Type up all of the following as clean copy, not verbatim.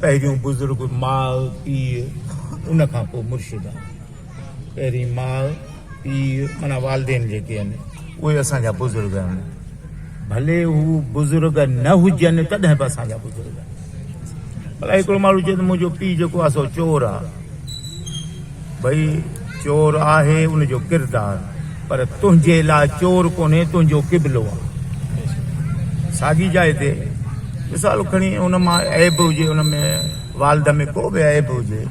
پهريون بزرگ ماء پيء ان کان پوء مرشد آ. پهرين ماء پيء معنيٰ والدين جيڪي آهن اهي اسان جا بزرگ آهن. ڀلي هو بزرگ نه هجن تڏهن به اسان جا بزرگ آهن. ڀلا هڪڙو ماڻهو چئي ته منهنجو پيء جيڪو آهي سو چور آهي. ڀئي چور آهي ان جو ڪردار پر تنهنجي لاء چور ڪونهي تنهنجو قبلو آهي. ساڳي جاء تي مثال کڻي ان مان عيب هجي ان ۾ والد ۾ ڪو به عيب هجي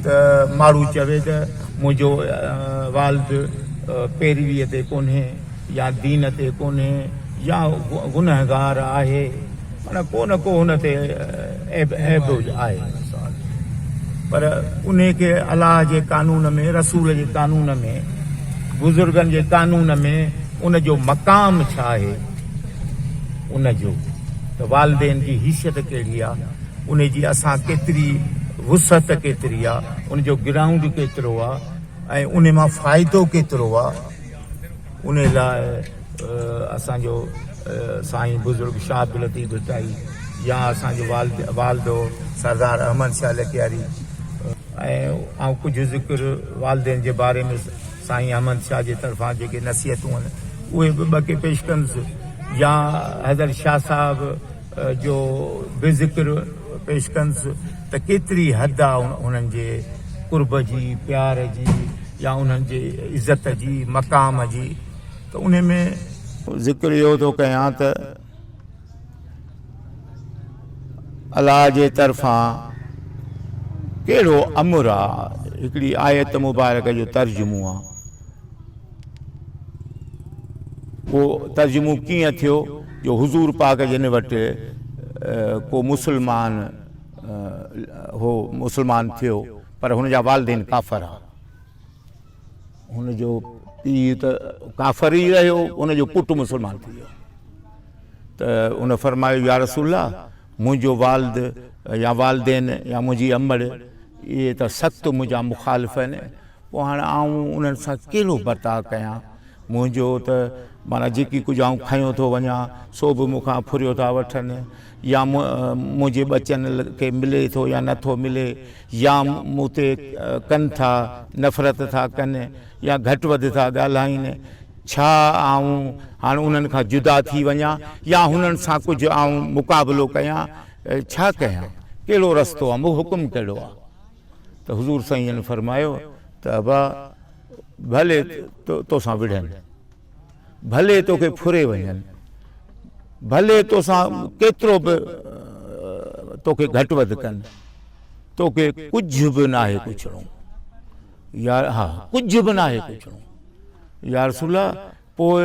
ته ماڻهو چوي ته منهنجو والد پيرويء تي ڪونهي يا دين تي ڪونهي يا گنهگار آهي معنيٰ ڪو نه ڪو هن تي عيب عيب آهي پر انهي کي الله جي قانون ۾ رسول جي قانون ۾ بزرگن جي قانون ۾ ان جو مقام ڇا آهي ان جو ته والدين جي حيثيت ڪهڙي آهي ان جي اسان ڪيتري وسعت ڪيتري آهي ان جو گرائونڊ ڪيترو آهي ۽ ان مان فائدو ڪيترو آهي ان لاء اسان جو سائين بزرگ شاهه عبداللطيف ڀٽائي يا اسان جو والد والدو سردار احمد شاهه لڪياري ۽ آئون ڪجهه ذڪر والدين جي باري ۾ سائين احمد شاهه جي طرفان جيڪي نصيحتون آهن اهي به ٻه ڪي پيش ڪندس يا حضرت شاهه صاحب جو به ذڪر پيش ڪندس ته ڪيتري حد آ انهن جي قرب جي پيار جي يا انهن جي عزت جي مقام جي ته انهي ۾. ذڪر اهو ٿو ڪيان ته الله جي طرفان ڪهڙو امر آ هڪڙي آيت مبارڪ جو ترجمو آ اهو ترجمو ڪيئن ٿيو جو حضور پاڪ جن وٽ ڪو مسلمان هو مسلمان ٿيو پر هن جا والدين ڪافر ها هن جو پيء ته ڪافر ئي رهيو ان جو پٽ مسلمان ٿي ويو ته ان فرمايو يا رسول الله منهنجو والد يا والدين يا منهنجي امڙ اهي ته سخت منهنجا مخالف آهن پوء هاڻ آئون انهن سان ڪهڙو برتاء ڪيان منهنجو ته معنيٰ جيڪي ڪجهه آئون کنيو ٿو وڃان سو به مون کان ڦريو ٿا وٺن يا منهنجي ٻچن کي ملي ٿو يا نٿو ملي يا مون تي ڪن ٿا، نفرت ٿا ڪن يا گهٽ وڌ ٿا ڳالهائين، ڇا آئون هاڻ انهن کان جدا ٿي وڃان يا هنن سان ڪجهه آئون مقابلو ڪيان، ڇا ڪيان، ڪهڙو رستو آهي، مون حڪم ڪهڙو آهي؟ ته حضور سائين جن فرمايو ته ابا ڀلي توسان وڙهن. ڀلي توکي ڦري وڃن، ڀلي توسان ڪيترو به توکي گهٽ وڌ ڪن، توکي ڪجهه به ناهي پڇڻو. يار ها ڪجهه به ناهي پڇڻو. يا رسول الله پوء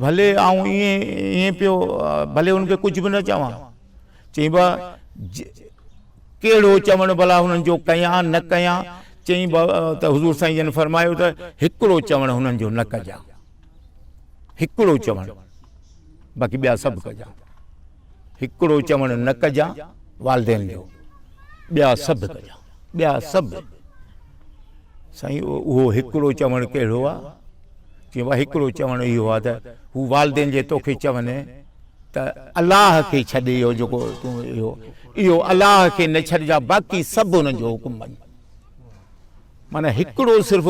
ڀلي آئون ائين ائين پيو ڀلي ان کي ڪجهه به نه چوان. چيائين با ڪهڙو چوڻ ڀلا هنن جو ڪيان نه ڪيان؟ چيائين با ته حضور سائين جن فرمايو ته هڪڙو چوڻ هنن جو نه ڪجان، هڪڙو چوڻ باقي ٻيا سڀ ڪجان، هڪڙو چوڻ نه ڪجان والدين جو، ٻيا سڀ ڪجان، ٻيا سڀ. سائين اهو هڪڙو چوڻ ڪهڙو آ؟ چيائين با هڪڙو چوڻ اهو آ ته هو والدين جي توکي چون ته الله کي ڇڏ اهو جيڪو تون اهو اهو الله کي نه ڇڏجا باقي سڀ انهن جو حڪم مڃ معنی هڪڙو صرف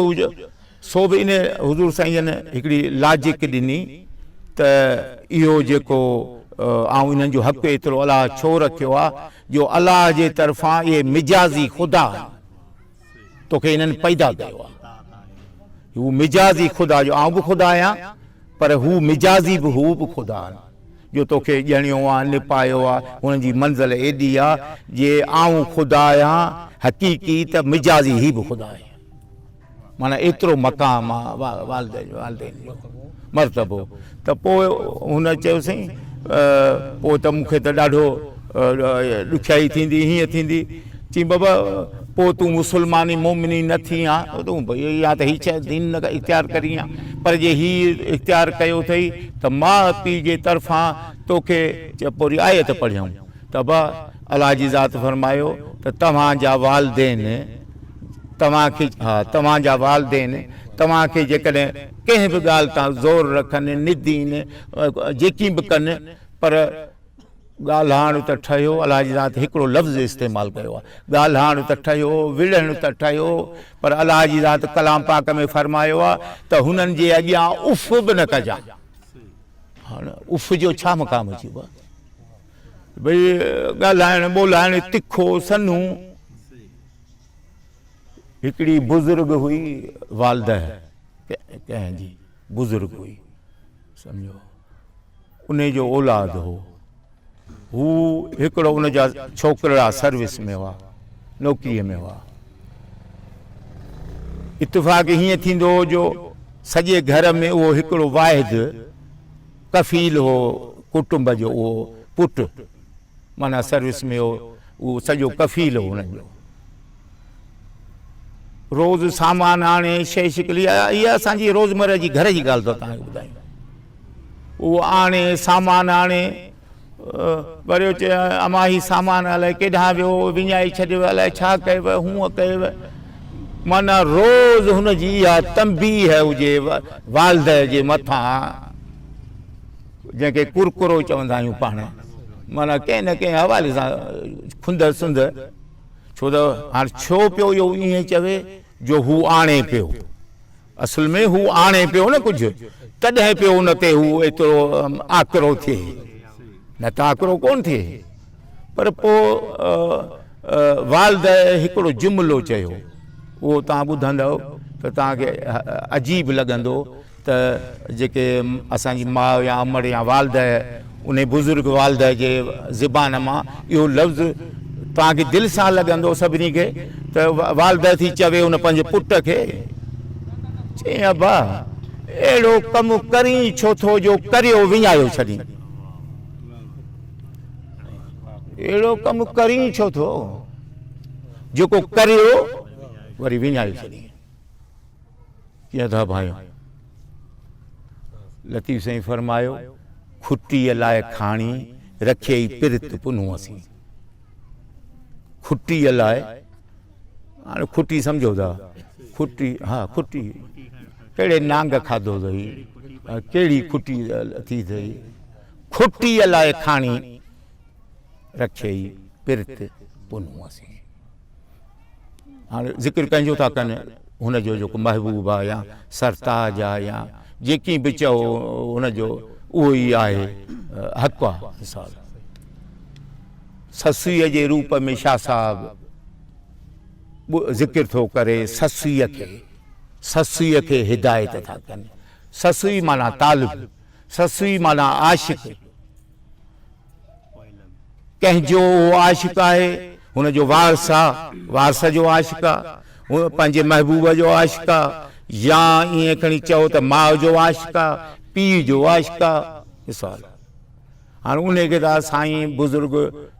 سو به ان حضور سائين جن هڪڙي لاجڪ ڏني ته اهو جيڪو آئون انهن جو حق ايترو الله ڇو رکيو آ جو الله جي طرفان اهي مجازي خدا آهن توکي انهن پيدا ڪيو آهي. هو مجازي خدا جو آئون به خدا آهيان پر هو مجازي به هو به خدا آهن جو توکي ڄڻيو آهي نپايو آهي هنن جي منزل ايڏي آهي جي آئون خدا آهيان حقيقي ته مجازي هي به خدا آهي. معنيٰ ايترو مقام آ والدين جو مرتبو ته پوء هن چيو سائين پوء ته مون کي ته ڏاڍو ڏکيائي ٿيندي هيئن ٿيندي چيائين بابا پوء تون مسلمان ئي مومن ئي نه ٿين ها تون يا ته هي شيء دين نه اختيار ڪرين ها پر جي هي اختيار ڪيو اٿئي ته ماء پيء جي طرفان توکي پوري آيت پڙهيائون ته ابا الله جي ذات فرمايو ته توهان جا والدين توهان کي ها توهان جا والدين توهان کي جيڪڏهن ڪنهن به ڳالهه تان زور رکن، ندين، جيڪي به ڪن پر ڳالهائڻ ته ٺهيو، الله جي ذات هڪڙو لفظ استعمال ڪيو آهي، ڳالهائڻ ته ٺهيو، وڙهڻ ته ٺهيو، پر الله جي ذات ڪلام پاڪ ۾ فرمايو آهي ته هنن جي اڳيان اف به نه ڪجان. هاڻ اف جو ڇا مقام اچي ويو آهي؟ ڀئي ڳالهائڻ ٻولهائڻ تکو سنهو. هڪڙي بزرگ هئي والده ڪنهن جي بزرگ هئي سمجهو انهي جو اولاد هو هو هڪڙو ان جا ڇوڪرڙا سروس ۾ هئا نوڪري ۾ هئا اتفاق هيئن ٿيندو هو جو سڄي گهر ۾ اهو هڪڙو واحد ڪفيل هو ڪٽنب جو اهو پٽ معنيٰ سروس ۾ هو اهو سڄو ڪفيل هو هنن جو روز سامان آڻي شي شڪلي اها اسان جي روزمره جي گهر جي ڳالهه ٿو توهان کي ٻڌايون اهو آڻي سامان آڻي وري چي امان هي سامان الائي ڪيڏانهن ويو وڃائي ڇڏيو الائي ڇا ڪيو هونء ڪيو معنيٰ روز هن جي اها تنبيهه هجي والده جي مٿان جنهن کي ڪرڪرو چوندا آهيون پاڻ معنيٰ ڪنهن نه ڪنهن حوالي سان کنڌ سنڌ ڇو ته هاڻ ڇو پيو اهو ائين چوي جو هو آڻي پيو اصل ۾ هو آڻي پيو نه ڪجهه تڏهن پيو ان تي هو ايترو آڪرو ٿئي نه ته آڪرو ڪون ٿئي پر پوء والده هڪڙو جملو چيو اهو تان ٻڌندؤ ته تان کي عجيب لڳندو ته جيڪي اسان جي ماء يا امڙ يا والده انهي بزرگ والده جي زبان مان اهو لفظ توهان کي دل سان لڳندو سڀني کي ته والده ٿي چوي ان پنهنجي پٽ کي چيائين ابا اهڙو ڪم ڪرين ڇو ٿو جو ڪريو وڃايو ڇڏين اهڙو ڪم ڪرين ڇو ٿو جيڪو ڪريو وري وڃايو ڇڏين ڪيئن ٿا ڀانيو؟ لطيف سائين فرمايو، کٽيء لاء کاڻي، رکيئي پرت پنهونء سين. کٽيء لاء، هاڻي کٽي سمجهو ٿا، کٽي، ها کٽي، ڪهڙي نانگ کاڌو اٿئي، ڪهڙي کٽي ٿي اٿئي، کٽيء لاء کاڻي، رکيئي پرت پنهونء سين. هاڻي ذڪر ڪنهن جو ٿا ڪن هن جو جيڪو محبوب آ يا سرتاج آ يا جيڪي به چئو هن جو اهو ئي آهي حق آ مثال سسئيء جي روپ ۾ شاهه صاحب ذڪر ٿو ڪري سسئيء کي سسئيء کي هدايت ٿا ڪن سسئي معنيٰ طالب سسئي معنيٰ عاشق ڪنهن جو اهو عاشق آهي، هن جو وارث آ، وارث جو عاشق آ، هو پنهنجي محبوب جو عاشق آ، يا ائين کڻي چئو ته ماء جو عاشق آ، پيء جو عاشق آ، مثال. هاڻ انهي کي ته سائين بزرگ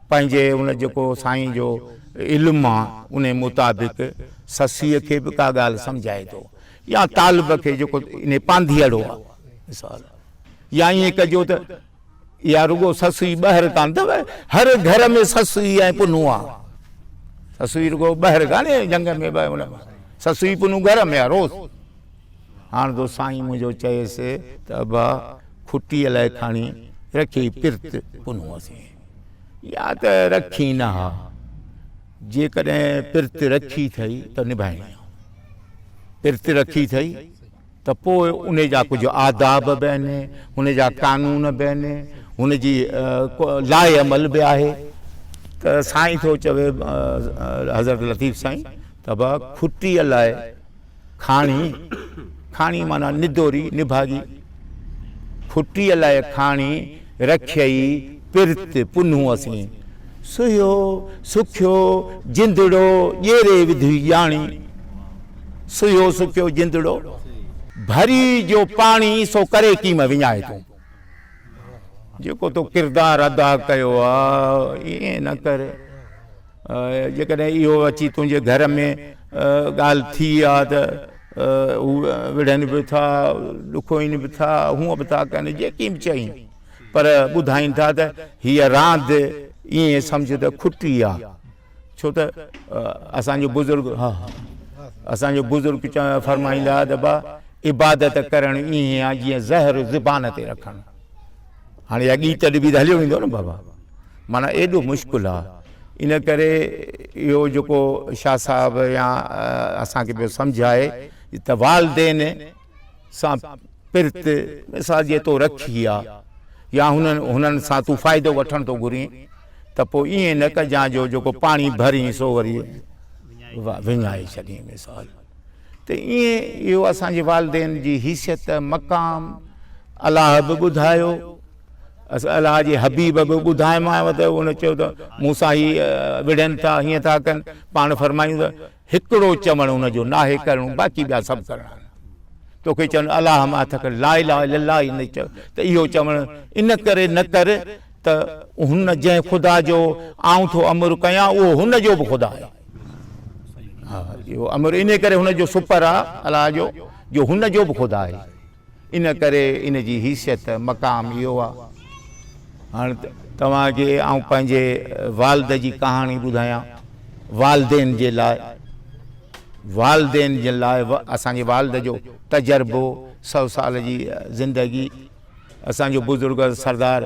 پنهنجي ان جيڪو سائين جو علم آ، انهي مطابق سسيء کي به ڪا ڳالهه سمجهائي ٿو يا طالب کي جيڪو انهي پانڌيئڙو آ، مثال. يا ائين ڪجو ته اها رڳو سسئي ٻهر ڪانه اٿو، هر گهر ۾ سسئي ۽ پنهون آ. سسئي رڳو ٻهر ڪانهي جهنگ ۾ به ان ۾ سسئي پنهون گهر ۾ آ روز. هاڻ ٿو سائين منهنجو چئيس ته ابا کٽيء لاء کاڻي رکيئي پرت پنهونء سين يا ته رکين نه ها، جيڪڏهن پرت رکي اٿئي ته نڀائڻي آ. پرت رکي اٿئي. ته پوء ان جا ڪجهه آداب به آهن، ان جا قانون به آهن، ان جي لاء عمل به آهي ته سائين ٿو چوي حضرت لطيف سائين ته با کٽيء لاء کاڻي، کاڻي معنيٰ ندوري، نڀاڳي، کٽيء لاء کاڻي رکيئي پرت پنهونء سين، سهيو، سکيو، جندڙو، ڄيري وڌي ڄاڻي. سهيو سکيو جندڙو. ڀري جو پاڻي سو ڪري ڪيم وڃائي تون. جيڪو تو ڪردار ادا ڪيو آ ائين نه ڪر. جيڪڏهن اهو اچي تنهنجي گهر ۾ ڳالهه ٿي آ ته هو وڙهن به ٿا، ڏکوئين به ٿا، هونء به ٿا ڪن، جيڪي به چئين پر ٻڌائين ٿا ته هيء راند ائين سمجهه ته کٽي آ. ڇو ته اسان جو بزرگ ها اسان جو بزرگ فرمائيندا ها ته با عبادت ڪرڻ ائين آ جيئن زهر زبان تي رکڻ. هاڻي اها ڳيت ڏبي ته هليو ويندو نه بابا. معنيٰ ايڏو مشڪل آ. ان ڪري اهو جيڪو شاهه صاحب يا اسان کي پيو سمجهائي ته والدين سان پرت مثال جي تو رکي آ يا هنن هنن سان تون فائدو وٺڻ ٿو گهرين ته پوء ائين نه ڪجان جو جيڪو پاڻي ڀرين سو وري وڃائي ڇڏين مثال ته ائين اهو اسان جي والدين جي حيثيت مقام الله به ٻڌايو الله جي حبيب به ٻڌايومانء ته ان چيو ته مون سان هي وڙهن ٿا هيئن ٿا ڪن پاڻ فرمايون ته هڪڙو چوڻ ان جو ناهي ڪرڻو باقي ٻيا سڀ ڪرڻا آهن توکي چون الله مان ٿڪ لا اله الا الله ئي نه چئو ته اهو چوڻ ان ڪري نه ڪر ته هن جنهن خدا جو آئون ٿو امر ڪيان اهو هن جو به خدا آهي ها اهو امر ان ڪري هن جو سپر آهي الله جو جو هن جو به خدا آهي ان ڪري ان جي حيثيت مقام اهو آ. هاڻ توهان کي آئون پنهنجي والد جي ڪهاڻي ٻڌايان والدين جي لاء والدين جي لاء اسان جي والد جو تجربو سو سال جي زندگي اسان جو بزرگ سردار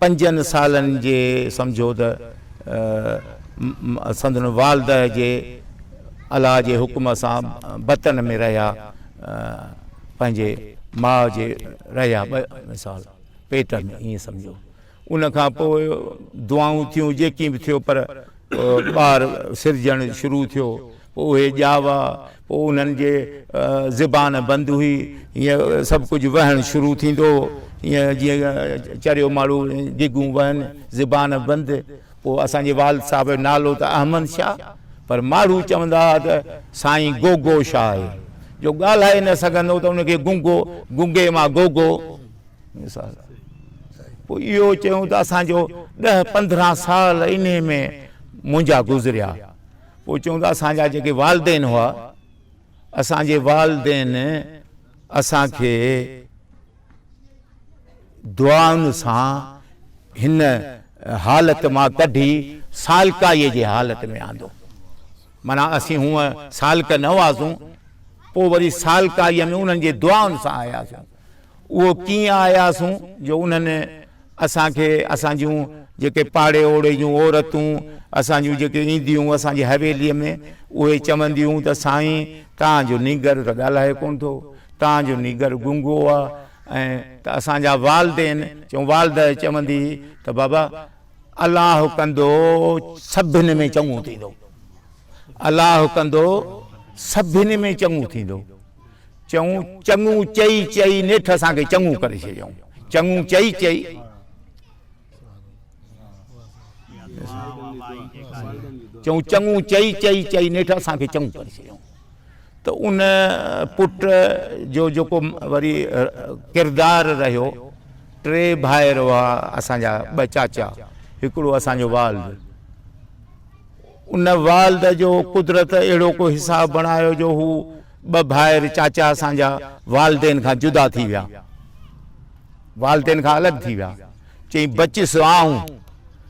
پنجن سالن جي سمجهو ته سندن والده جي الله جي حڪم سان بطن ۾ رهيا پنهنجي ماء جي رهيا ٻه مثال پيٽ ۾ ائين سمجهو ان کان پوء دعائون ٿيون جيڪي به ٿيو پر ٻار سرجڻ شروع ٿيو پوء اهي ڄاوا، پوء انهن جي زبان بند هئي، هيئن سڀ ڪجهه وهڻ شروع ٿيندو هو، هيئن جيئن چريو ماڻهو گگون وهن، زبان بند. پوء اسان جي والد صاحب جو نالو ته احمد شاهه، پر ماڻهو چوندا هئا ته سائين گوگو شاهه آهي، جو ڳالهائي نه سگهندو ته ان کي گنگو، گنگي مان گوگو. مثال. پوء اهو چيائون ته اسان جو ڏهه 15 سال انهي ۾ منهنجا گذريا. پوء چون ته اسان جا جيڪي والدين هئا، اسان جي والدين اسان کي دعائن سان هن حالت مان ڪڍي سالڪائيء جي حالت ۾ آندو. معنيٰ اسين هونء سالڪ نه هئاسون، پوء وري سالڪائيء ۾ انهن جي دعائن سان آياسون. اهو ڪيئن آياسون جو انهن اسان کي اسان جون جيڪي پاڙي اوڙي جون عورتون اسان جون جيڪي اينديون اسان جي حويليء ۾ اهي چونديون ته سائين توهان جو نينگر ته ڳالهائي ڪونه ٿو، توهان جو نينگر گونگو آ ۽ ته اسان جا والدين چئون والده چوندي هئي ته بابا الله ڪندو سڀن ۾ چڱو ٿيندو، الله ڪندو سڀن ۾ چڱو ٿيندو. چئون چڱو چئي چئي نيٺ اسان کي چڱو ڪري ڇڏيائون. چڱو چئي چئي. چئون چڱو چئي چئي چئي نيٺ اسان کي چڱو ڪري ڇڏيائون. ته ان پٽ جو جيڪو وري ڪردار رهيو، ٽي ڀائر هئا اسان جا، ٻه چاچا، هڪڙو اسان جو والد. ان والد جو قدرت اهڙو ڪو حساب بڻايو جو هو ٻه ڀائر چاچا اسان جا والدين کان جدا ٿي ويا، والدين کان الڳ ٿي ويا. چئين بچيس آئون،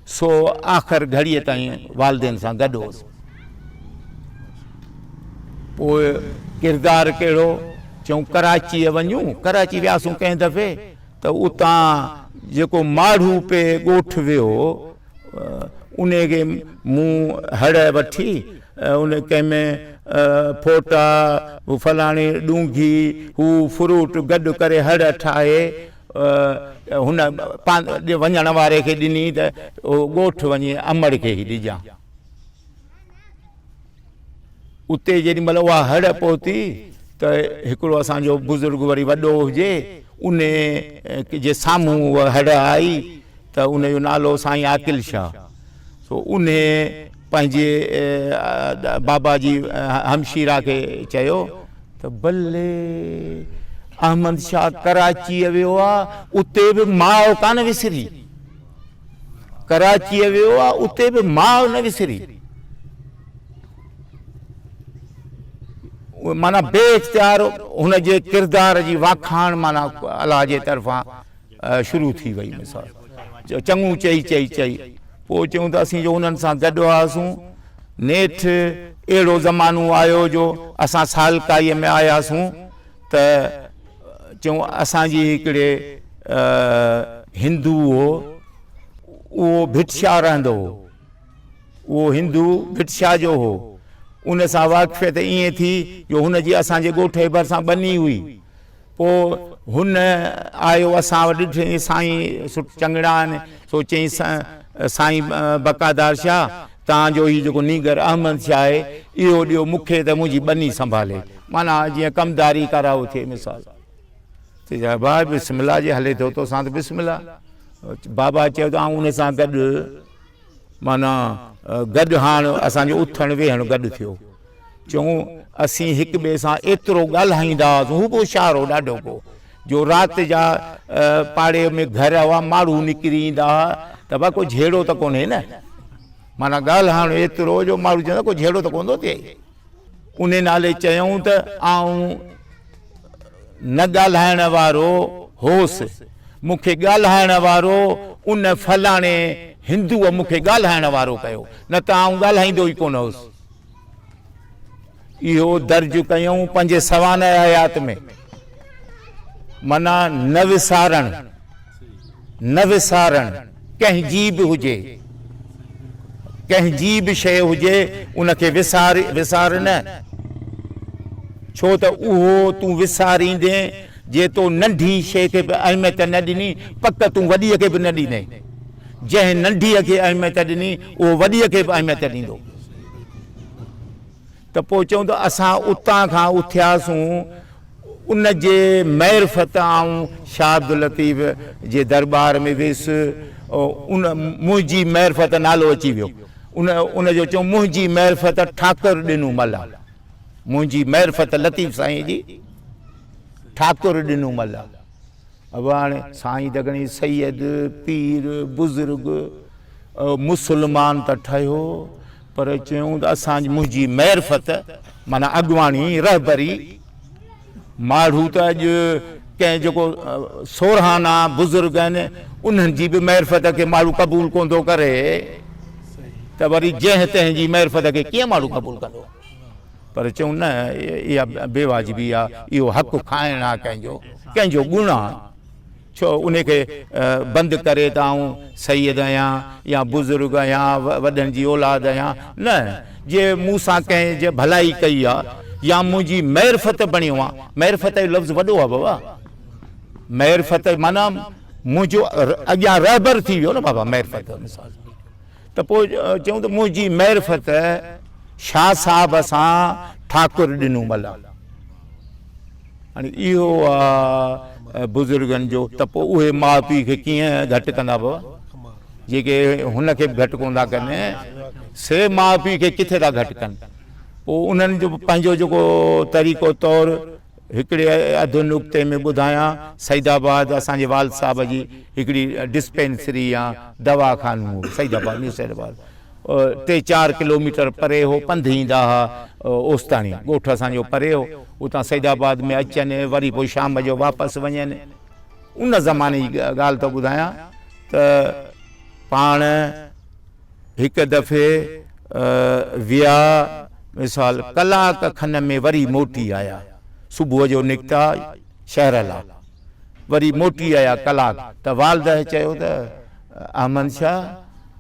سو آخر گهڙيء تائين والدين سان گڏ هوس. پوء ڪردار ڪهڙو؟ چئون ڪراچيء وڃون. ڪراچي وياسون ڪنهن دفعي ته اتان جيڪو ماڙهو پئي ڳوٺ ويو، انهيء کي مون هڙ وٺي، ان ڪنهن ۾ ڦوٽا، فلاڻي ڏونگهي، هو فروٽ گڏ ڪري هڙ ٺاهي هن وڃڻ واري کي ڏني ته ڳوٺ وڃي امڙ کي هي ڏجان. اتي جيڏي مهل اها هڙ پهتي ته هڪڙو اسان جو بزرگ وري وڏو هجي، ان جي سامهون اها هڙ آئي ته ان جو نالو سائين عاقل شاهه، سو ان پنهنجي بابا جي همشيره کي چيو ته بلي احمد شاهه ڪراچيء ويو آ، اتي به ماء ڪانه وسري. ڪراچيء ويو آ اتي به ماء نه وسري. معنيٰ بي اختيار هن جي ڪردار جي واکاڻ معنيٰ الله جي طرفان شروع ٿي وئي. مثال چڱو چئي چئي چئي پوء چيون ته اسين جو انهن سان گڏ هئاسون. نيٺ اهڙو زمانو آيو جو اسان سالڪائيء ۾ آياسون ته چيون اسان جي هڪڙي هندو هو. اهو ڀٽ شاهه رهندو هو. اهو هندو ڀٽ شاهه جو هو. ان سان واقفيت ائين ٿي جو هن جي اسان جي ڳوٺ جي ڀرسان ٻني هئي. پوء هن آيو اسان وٽ ڏٺائين سائين سٺ چڱڙا آهن، سو چيائين سائين بقادار شاهه توهان جو هي جيڪو نينگر احمد شاهه آهي اهو ڏيو مون کي ته منهنجي ٻني سنڀالي. معنيٰ جيئن ڪمداري ڪرايو ٿئي مثال. چيائين ڀاء بسم الله جي هلي ٿو توسان ته بسم الله. بابا چيو ته آئون ان سان گڏ معنيٰ گڏ هاڻ اسان جو اٿڻ ويهڻ گڏ ٿيو. چون اسين هڪ ٻئي سان ايترو ڳالهائيندا هئاسون، هو به هوشيار هو ڏاڍو ڪو، جو رات جا پاڙي ۾ گهر هئا، ماڻهو نڪري ايندا هئا ته ڀا ڪو جهيڙو ته ڪونهي نه، معنيٰ ڳالهائڻ ايترو جو ماڻهو چوندا ڪو جهيڙو ته ڪونه ٿو ٿئي. انهي نالي چيائون ته آئون نه ڳالهائڻ وارو هوس، مون کي ڳالهائڻ وارو ان فلاڻي هندوء مون کي ڳالهائڻ وارو ڪيو، نه ته آئون ڳالهائيندو ئي ڪونه هوس. اهو درج ڪيائون پنهنجي سوانح حيات ۾، معنيٰ نه وسارڻ، نه وسارڻ ڪنهن جي به هجي، ڪنهن جي به شيء هجي ان کي وسار وسار نه، ڇو ته اهو تون وساريندين، جي تو ننڍي شيء کي به اهميت نه ڏني، پڪ تون وڏيء کي به نه ڏيندين. جنهن ننڍيء کي اهميت ڏني، اهو وڏيء کي به اهميت ڏيندو. ته پوء چئون ته اسان اتان کان اٿياسون، ان جي معرفت آئون شاهه عبداللطيف جي درٻار ۾ ويس، ان منهنجي معرفت نالو اچي ويو، ان ان جو چئون منهنجي معرفت ٺاڪر ڏنو مل آ، منهنجي معرفت لطيف سائين جي ٺاڪر ڏنو مل آ. ابا هاڻي سائين ته کڻي سيد، پير، بزرگ، مسلمان ته ٺهيو پر چيائون ته اسان جي منهنجي معرفت معنيٰ اڳواڻي، رهبري، ماڙهو ته اڄ ڪنهن جيڪو سورهانا بزرگ آهن انهن جي به معرفت کي ماڙهو قبول ڪونه ٿو ڪري ته وري جنهن تنهن جي معرفت کي ڪيئن ماڙهو قبول ڪندو؟ پر چئون نه اها بي واجبي آ، اهو حق کائڻ آ ڪنهن جو، ڪنهن جو گڻ آ، ڇو انهي کي بند ڪري ته آئون سيد آهيان يا بزرگ آهيان، وڏن جي اولاد آهيان، نه جي مون سان ڪنهن جي ڀلائي ڪئي آ يا منهنجي معرفت بڻيو آ، معرفت جو لفظ وڏو آ بابا، معرفت معنيٰ منهنجو اڳيان رهبر ٿي ويو نه بابا معرفت مثال. ته پوء چيائون ته منهنجي معرفت شاهه صاحب سان ٺاڪر ڏنو مل آ. هاڻي اهو آ بزرگن جو ته پوء اهي ماء پيء کي ڪيئن گهٽ ڪندا بابا؟ جيڪي هن کي به گهٽ ڪونه ٿا ڪن سي ماء پيء کي ڪٿي ٿا گهٽ ڪن؟ پوء انهن جو پنهنجو جيڪو طريقو طور هڪڙي اڌ نقطي ۾ ٻڌايان، سعيد آباد اسان جي والد صاحب جي هڪڙي ڊسپينسري يا دوا خانو هو، سعيد آباد، نيو سعيد آباد، ٽي چار ڪلوميٽر پري هو، پنڌ ايندا ها اوستاڻي، ڳوٺ اسان جو پري هو، اتان سعيد آباد ۾ اچن وري پوء شام جو واپس وڃن. ان زماني جي ڳالهه ٿو ٻڌايان ته پاڻ هڪ دفعي ويا مثال ڪلاڪ کن ۾ وري موٽي آيا. صبح جو نڪتا شهر لا وري موٽي آيا ڪلاڪ ته والده چيو ته احمد شاهه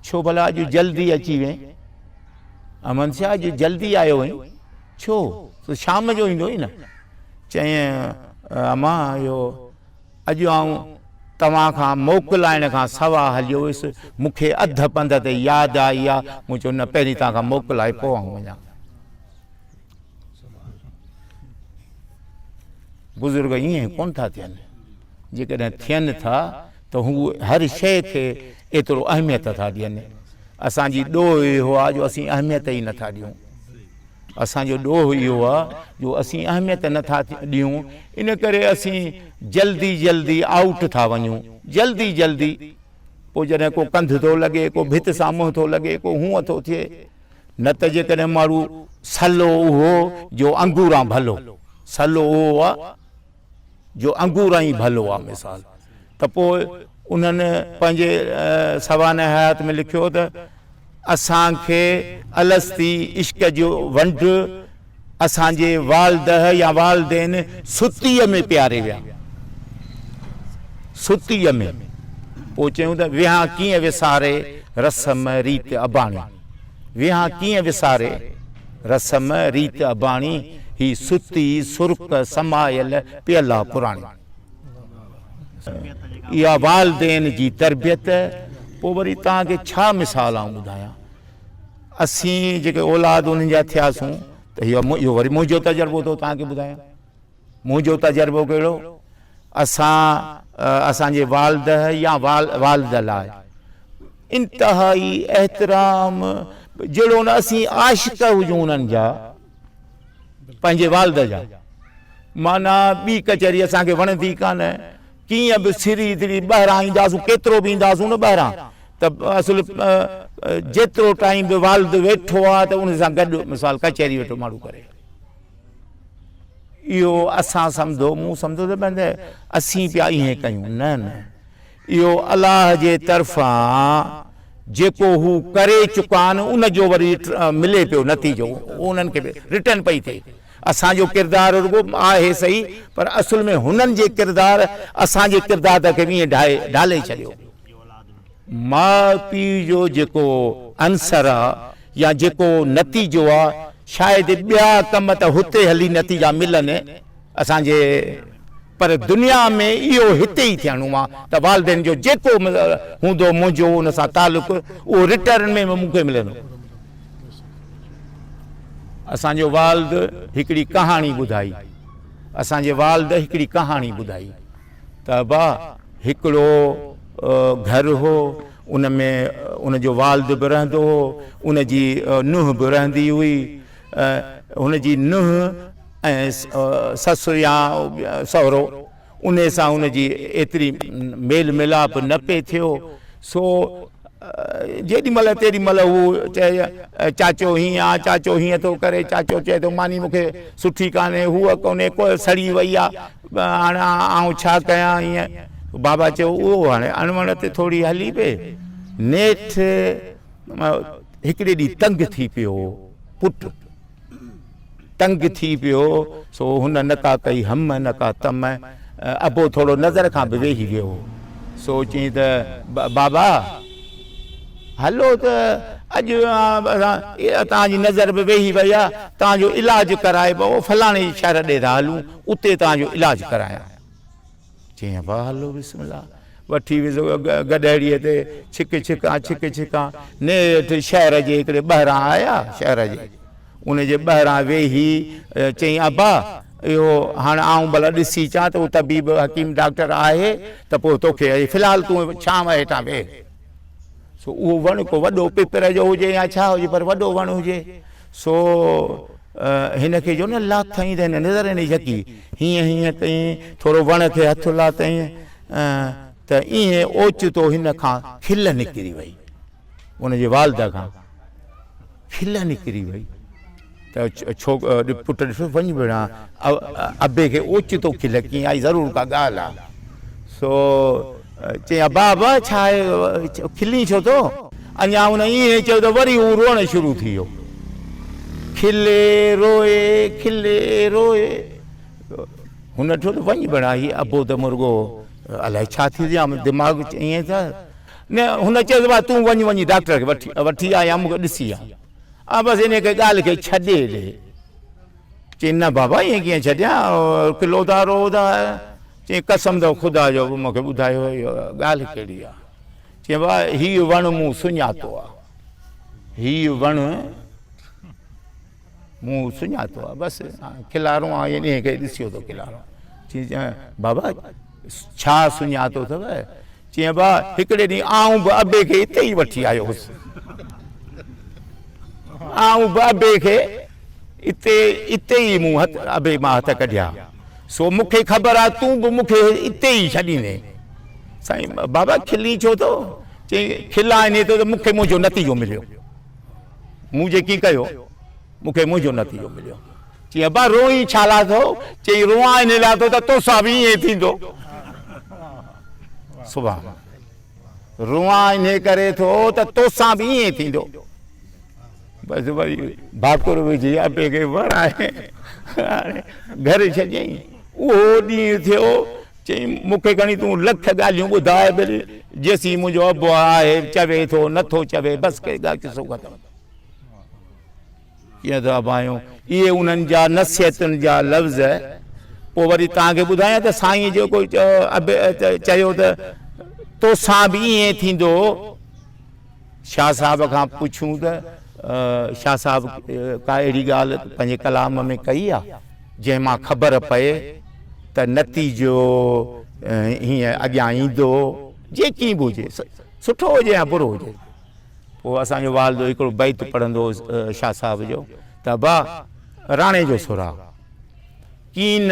ڇو ڀلا اڄ جلدي اچي وئين؟ احمد شاهه اڄ جلدي آيو آهين ڇو؟ تو شام جو ايندو آهين نه؟ چيائين امان اهو اڄ آئون توهان کان موڪلائڻ کان سوا هليو ويس، مون کي اڌ پنڌ تي ياد آئي آ، مون چيو نه پهرين توهان کان موڪلائي پوء آئون وڃان. بزرگ ائين ڪونه ٿا ٿين، جيڪڏهن ٿين ٿا ته هو هر شيء کي ايترو اهميت ٿا ڏين. اسان جي ڏوهه اهو آ جو اسين اهميت ئي نٿا ڏيون. اسان جو ڏوهه اهو آ جو اسين اهميت نه ٿا ڏيون ان ڪري اسين جلدي جلدي آئوٽ ٿا وڃون جلدي جلدي پوء جڏهن ڪو ڪنڌ ٿو لڳي ڪو ڀت سان منهن ٿو لڳي ڪو هونء ٿو ٿئي نه ته جيڪڏهن ماڻهو سلو اهو جو انگوران ڀلو سلو اهو آ جو انگوران ئي ڀلو آ مثال ته پوء انهن پنهنجي سوانح حيات ۾ لکيو ته اسان کي الستي عشق جو ونڊ اسان جي والده يا والدين ستيء ۾ پياري ويا. ستيء ۾. پوء چيائون ته ويهان ڪيئن وساري رسم ريت اباڻي، ويهان ڪيئن وساري رسم ريت اباڻي، هي ستي سرڪ سمايل پيل آ پراڻي. اها والدين جي تربيت. پوء وري توهان کي ڇا مثال آئون ٻڌايان، اسين جيڪي اولاد انهن جا ٿياسون ته اهو وري منهنجو تجربو ٿو توهان کي ٻڌايان. منهنجو تجربو ڪهڙو؟ اسان اسان جي والده يا والده لاء انتهائي احترام جهڙو نه اسين عاشق هجون انهن جا پنهنجي والده جا معنيٰ ٻي ڪچهري اسان کي وڻندي ڪانه ڪيئن به سري ٿري ٻاهران اينداسون ڪيترو به اينداسون نه ٻاهران ته اصل جيترو ٽائيم به والد ويٺو آهي ته ان سان گڏ مثال ڪچهري ويٺو ماڻهو ڪري. اهو اسان سمجهو، مون سمجهو ته بنده اسين پيا ائين ڪيون، نه نه اهو الله جي طرفان جيڪو هو ڪري چڪا آهن ان جو وري ملي پيو نتيجو، انهن کي به رٽرن پئي ٿئي. اسان جو ڪردار رڳو آهي صحيح پر اصل ۾ هنن جي ڪردار اسان جي ڪردار کي به ائين ڍائي ڍالي ڇڏيو. ماء پيء جو جيڪو عنصر آ يا جيڪو نتيجو آ شايد ٻيا ڪم ته هتي هلي نتيجا ملن اسان جي پر دنيا ۾ اهو هتي ئي ٿيڻو آ ته والدين جو جيڪو هوندو منهنجو ان سان تعلق اهو رٽرن ۾ مون کي ملندو. اسان جو والد هڪڙي ڪهاڻي ٻڌائي اسان جي والد هڪڙي ڪهاڻي ٻڌائي ته ابا هڪڙو گهر هو ان ۾ ان جو والد به رهندو هو ان جي نونهن به رهندي هئي هن جي نونهن ۽ سس يا سهرو ان سان ان جي ايتري ميل ميلاپ نه پئي ٿيو سو جيڏي مهل تيڏي مهل هو چئي چاچو هيئن آ چاچو هيئن ٿو ڪري چاچو چئي ٿو ماني مون کي سٺي ڪانهي هوء ڪونهي ڪو سڙي وئي آ هاڻ آئون ڇا ڪيان هيئن بابا چيو اهو هاڻي اڻوڻت ٿوري هلي پئي نيٺ هڪڙي ڏينهن تنگ ٿي پيو پٽ تنگ ٿي پيو سو هن نه ڪا ڪئي هم نه ڪا تم ابو ٿورو نظر کان به ويهي ويو هو سو چيائين ته بابا هلو ته اڄ توهان جي نظر به ويهي وئي آهي توهان جو علاج ڪرائبو فلاڻي شهر ڏي ٿا هلون اتي توهان جو علاج ڪرايان. چيائين ابا هلو بسم الله. وٺي ويس گڏهڙيء تي ڇڪ ڇڪان ڇڪ ڇڪان نيٺ شهر جي هڪڙي ٻهران آيا شهر جي ان جي ٻهران ويهي چيائين ابا اهو هاڻ آئون ڀلا ڏسي اچان ته اهو طبيب حڪيم ڊاڪٽر آهي ته پوء توکي في الحال تون ڇانو هيٺان ويهه. سو اهو وڻ ڪو وڏو پپر جو هجي يا ڇا هجي پر وڏو وڻ هجي سو هن کي جو نه لاٿائين ته هن نظر ئي نه جهڪي. هيئن هيئن ڪيائين، ٿورو وڻ کي هٿ لاتائين ته ائين اوچتو هن کان کل نڪري وئي. ان جي والده کان کل نڪري وئي ته ڇو پٽ ڏٺو وڃ ڀيڻا ابي کي اوچتو کل ڪيئن آئي ضرور ڪا ڳالهه آ. سو چيائين ابا ابا ڇا آهي کلين ڇو ٿو؟ اڃا هن ائين چيو ته وري هو روئڻ شروع ٿي ويو. کلي روئي کلي روئي. هن ڏٺو ته وڃ ڀيڻا هي ابو ته مرڳو الائي ڇا ٿي ويو دماغ ائين ته نه هن چيو ته ڀاء تون وڃ وڃي ڊاڪٽر کي وٺي وٺي آ يا مون کي ڏسي آ. آ بس انهيء کي ڳالهه کي ڇڏي ڏي. چيائين نه بابا ائين ڪيئن ڇڏيان کلو ٿا روئو ٿا. چيائين قسم اٿو خدا جو مون کي ٻڌايو اها ڳالهه ڪهڙي آ. چيائين بابا هيء وڻ مون سڃاتو آ. هيء وڻ مون سڃاتو آ بس کلارو آ انهيء کي ڏسيو ٿو کلارو. چيائين بابا ڇا سڃاتو اٿو؟ چيائين ابا هڪڙي ڏينهن آئون به ابي کي اتي ئي وٺي آيو هوس. آئون به ابي کي اتي اتي ئي مون هٿ ابي مان هٿ ڪڍيا. سو مون کي خبر آ تون به مون کي اتي ئي ڇڏيندين. سائين بابا کلين ڇو ٿو؟ چيائين کلان انهيء ٿو ته مون کي منهنجو نتيجو مليو. مون جيڪي ڪيو. مون کي منهنجو نتيجو مليو. چيائين، ابا روئين ڇا لاء ٿو؟ چيائين، روئان انهيء لاء ٿو ته توسان به ائين ٿيندو. سبحان الله. روئان انهيء ڪري ٿو ته توسان به ائين ٿيندو. بس وري ڀاڪر وجهي ابي کي ورايائين. هاڻي گهر ڇڏيائين. اهو ڏينهن ٿيو. چيائين مون کي کڻي تون لک ڳالهيون ٻڌاء به جيسين منهنجو ابو آهي چوي ٿو نه ٿو چوي بس قصو ختم. ڪيئن ٿا ڀانيو اهي انهن جا نصيحتن جا لفظ. پوء وري توهان کي ٻڌايان ته سائين جيڪو ابي چيو ته توسان به ائين ٿيندو. شاهه صاحب کان پڇون ته شاهه صاحب ڪا اهڙي ڳالهه پنهنجي ڪلام ۾ ڪئي آ جنهن مان خبر پئي ته نتيجو هيئن اڳيان ايندو جيڪي به هجي سٺو هجي يا برو هجي. پوء اسان جو والد هڪڙو بيت پڙهندو هو شاهه صاحب جو ته ابا راڻي جو سرا ڪين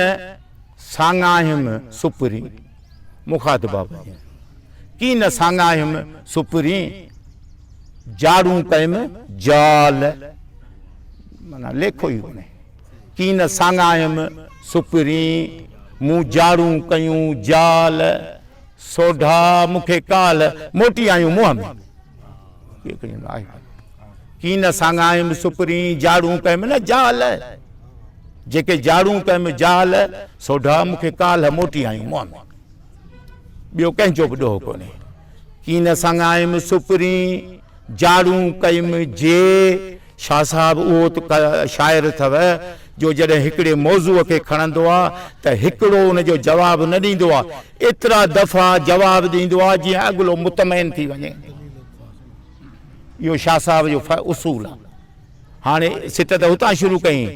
ساڱاهيم سپرين مخاطبه پنهنجي ڪين ساڱاهيم سپرين جاڙون ڪيم جال معنيٰ ليکو ئي ڪونهي ڪين ساڱاهيم سپرين مون جاڙون ڪيون جال سوڍا مون کي ڪالهه موٽي آيون منهن ۾. ڪين ساڱايم سپرين جاڙون ڪيم نه جال، جيڪي جاڙون ڪيم جال، سوڍا مون کي ڪالهه موٽي آيون منهن ۾. ٻيو ڪنهن جو به ڏوهه ڪونهي. ڪين ساڱايم سپرين جاڙون ڪيم جي. شاهه صاحب اهو ته شاعر اٿو جو جڏهن هڪڙي موضوع کي کڻندو آ ته هڪڙو ان جو جواب نه ڏيندو آ، ايترا دفعا جواب ڏيندو آ جيئن اڳلو مطمئن ٿي وڃي. اهو شاهه صاحب جو اصول آ. هاڻي سٽ ته هتان شروع ڪئين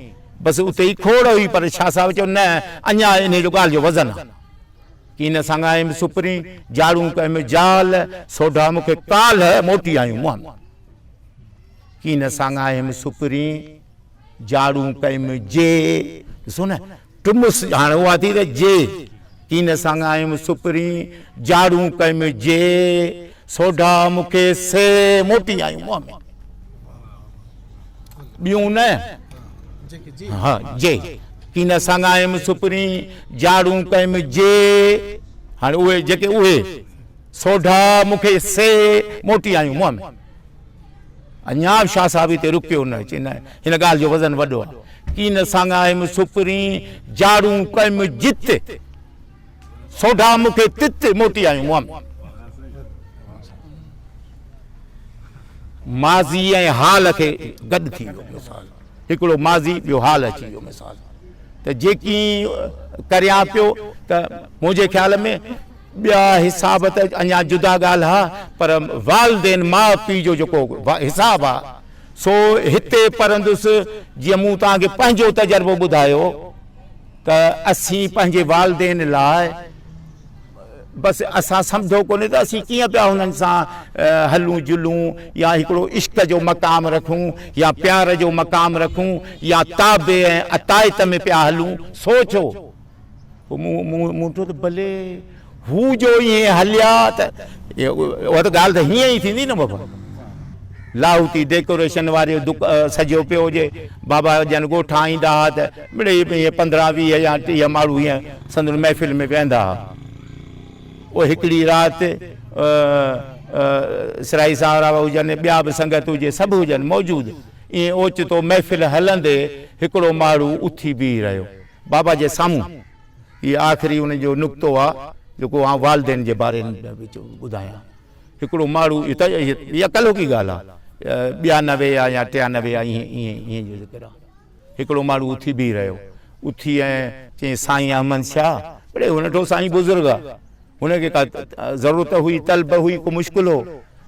بس اتي ئي کوڙ هئي پر شاهه صاحب چيو نه اڃا انهي جو ڳالهه جو وزن آ. ڪين سڱايم سپرين، جاڙون ڪيم جال، سوڍا مون کي ڪالهه موٽي آيون منهن ۾. ڪين ساڱاهيم سپرين، جاڙون ڪيم جي. ڏسو نه ٽمس هاڻ اها ٿي ته جي. ڪين ساڱاهيم سپرين، جاڙون ڪيم جي. سوڍا مون کي سي موٽي آيون منهن ۾. ٻيون نه ها جي. ڪين ساڱاهيم سپرين، جاڙون ڪيم جي. هاڻي اهي جيڪي اهي سوڍا مون کي سي موٽي آيون منهن ۾. اڃا به شاهه صاحب هتي رڪيو نه، چي نه هن ڳالهه جو وزن وڏو آهي. ڪين ساڱايم سپرين، جاڙون ڪيم جت، سوڍا مون کي تت، موٽي آيون منهن ۾. ماضي ۽ حال کي گڏ ٿي ويو مثال، هڪڙو ماضي ٻيو حال اچي ويو مثال ته جيڪي ڪريان پيو ته منهنجي خيال ۾ ٻيا حساب ته اڃا جدا ڳالهه آ پر والدين ماء پيء جو جيڪو حساب آ سو هتي پڙهندس جيئن مون توهان کي پنهنجو تجربو ٻڌايو ته اسين پنهنجي والدين لاء بس اسان سمجهو ڪونهي ته اسين ڪيئن پيا هنن سان هلون جلون يا هڪڙو عشق جو مقام رکون يا پيار جو مقام رکون يا تابع ۽ عطائت ۾ پيا هلون سو ڇو؟ پوء مون مون مون ڏٺو ته ڀلي هو جو ائين هليا ته اها ته ڳالهه ته هيئن ئي ٿيندي نه بابا. لاهوتي ڊيڪوريشن واري سجيو پيو هجي. بابا جن ڳوٺان ايندا ها ته مڙئي ائين 15 20 يا 30 ماڻهو ائين سندن محفل ۾ ويهندا ها. پوء هڪڙي رات سرائي صاحب هجن ٻيا به سنگت هجي سڀ هجن موجود ائين اوچتو محفل هلندي هڪڙو ماڻهو اٿي بيهي رهيو. بابا جي سامهون هي آخري ان جو نقطو آ جيڪو آئون والدين جي باري ۾ ٻڌايان. هڪڙو ماڻهو اها ڪلهوڪي ڳالهه آ 92 آ يا 93 آ ائين ائين ائين جو ذڪر آ. هڪڙو ماڻهو اٿي بيهي رهيو. اٿي ۽ چيائين سائين احمد شاهه اڙي هن ڏٺو سائين بزرگ آ. هن کي ڪا ضرورت هئي، طلب هئي، ڪو مشڪل هو.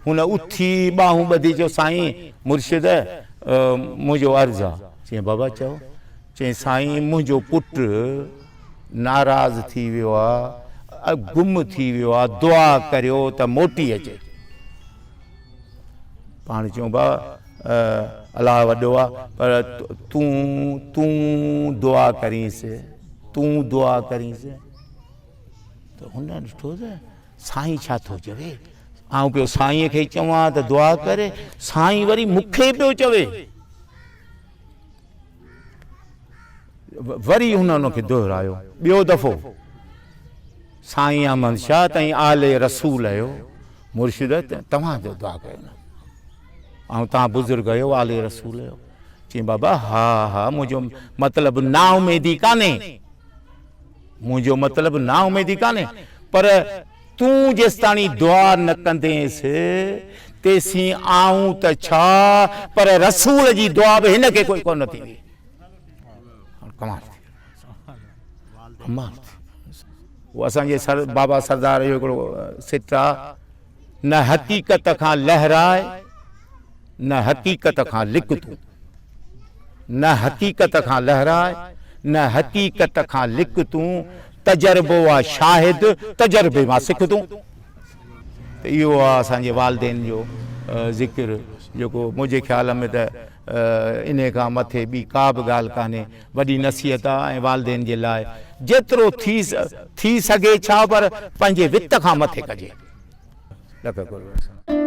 هن اٿي ٻانهون ٻڌي چيو، سائين مرشد منهنجو عرض آ. چيائين، بابا چئو. چيائين، سائين منهنجو پٽ ناراض ٿي ويو آ، گم ٿي ويو آ، دعا ڪريو ته موٽي اچي. پاڻ چيائون، با الله وڏو آ، پر تون تون دعا ڪرينس، تون دعا ڪرينس. ته هن ڏٺو ته سائين ڇا ٿو چوي، آئون پيو سائينء کي چوان ته دعا ڪر، سائين وري مون کي پيو چوي. وري هن ان کي دهرايو ٻيو دفعو، سائين احمد شاهه تائين آل رسول آهيو، مرشد توهان جو دعا ڪيو نه، آئون توهان بزرگ آهيو، آل رسول آهيو. چيائين بابا ها ها منهنجو مطلب نااميدي ڪانهي. منهنجو مطلب نااميدي ڪانهي، پر تون جيستاڻي دعا نه ڪندينس، تيسين آئون ته ڇا، پر رسول جي دعا به هن کي ڪوئي ڪونه ٿيندي. ڪمال ٿي ويو. ڪمال ٿي ويو. اهو اسان جي سر بابا سردار جو هڪڙو سٽ آ، نه حقيقت کان لهراء، نه حقيقت کان لڪ تون. نه حقيقت کان لهراء، نه حقيقت کان لڪ تون، تجربو آ شاهد، تجربي مان سک تون. ته اهو آ اسان جي والدين جو ذڪر جيڪو منهنجي خيال ۾ ته انهي کان مٿي ٻي ڪا به ڳالهه ڪانهي. وڏي نصيحت آ ۽ والدين جي لاء جيترو ٿي ٿي سگهي ڇا پر پنهنجي وت کان مٿي ڪجي. لک قرب.